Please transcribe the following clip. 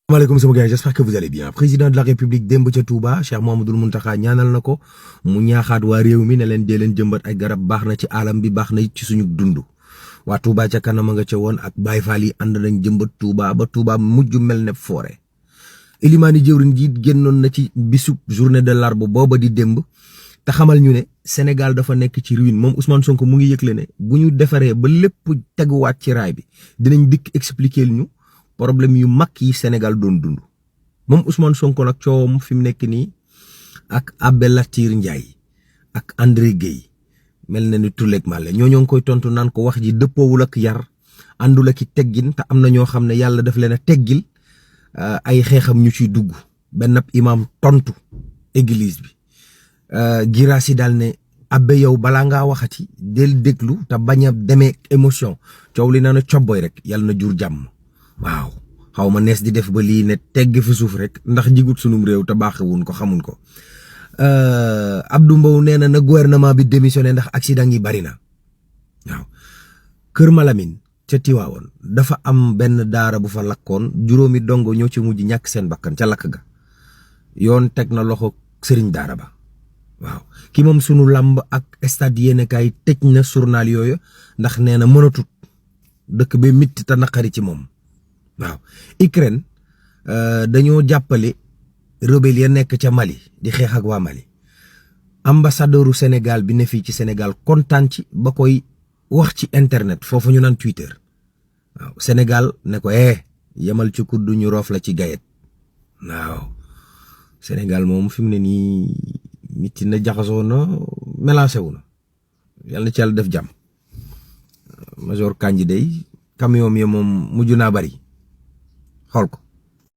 Maaleykum sama gars, j'espère que vous allez bien. Président de la République démb ca Touba Cheikh Mouhamadoul Mountakha ñaanal na ko mu ñaaxaat waa réew mi ne leen dee leen jëmbat ay garab baax na ci alam bi baax na ci suñu dund. waa Touba ca kanam nga ca woon ak Baye Fall yi ànd nañ jëmbat Touba ba Touba mujj mel ne forêt. Elimani jëwriñ ji génnoon na ci bisub journée de l'arbre booba di démb te xamal ñu ne Sénégal dafa nekk ci ruine moom Ousmane Sonko mu ngi yëgle ne bu ñu defaree ba lépp teguwaat ci raay bi dinañ dikk expliquer ñu problème yu mag yi Sénégal doon dund. moom Ousmane Sonko nag coowam fi mu nekk nii ak Abbé Latyr Ndiaye ak André Guèye mel na ni tulleeg màlle ñoo ngi koy tontu naan ko wax ji dëppoowul ak yar àndul ak teggin te am na ñoo xam ne yàlla daf leen a teggil ay xeexam ñu ciy dugg. benn imam tontu église bi Girassi daal ne abbé yow balaa ngaa waxati del déglu te bañ a demee émotion coow li na na cobboy rek yàlla na jur jàmm. waaw xaw ma nees di def ba lii ne tegg fi suuf rek ndax jigut sunum réew te baaxewuñ ko xamuñ ko. Abdou Mbow nee na gouvernement bi démissionné ndax accident yi bari na. waaw Kër Malamine ca Tiwaawoon dafa am benn daara bu fa lakkoon juróomi dongo ñoo ci mujj ñàkk seen bakkan ca lakk ga yoon teg na loxo sëriñ daara ba. waaw ki moom sunu làmb ak stade yéenekaay tëj na journal yooyu ndax nee na mënatut dëkk ba mitti te naqari ci moom. waaw Ukraine dañoo jàppale rebelle ya nekk ca Mali di xeex ak waa Mali ambassadeuru Sénégal bi ne fii ci Sénégal kontaan ci ba koy wax ci internet foofu ñu naan Twitter. waaw Sénégal ne ko yemal ci kuddu ñu roof la ci gayet. waaw Sénégal moom fi mu ne nii nit na jaxasoo na mélangé wu na yàlla na ci yàlla def jàmm. Major Kandji day camion mi moom mujj naa bari xool ko.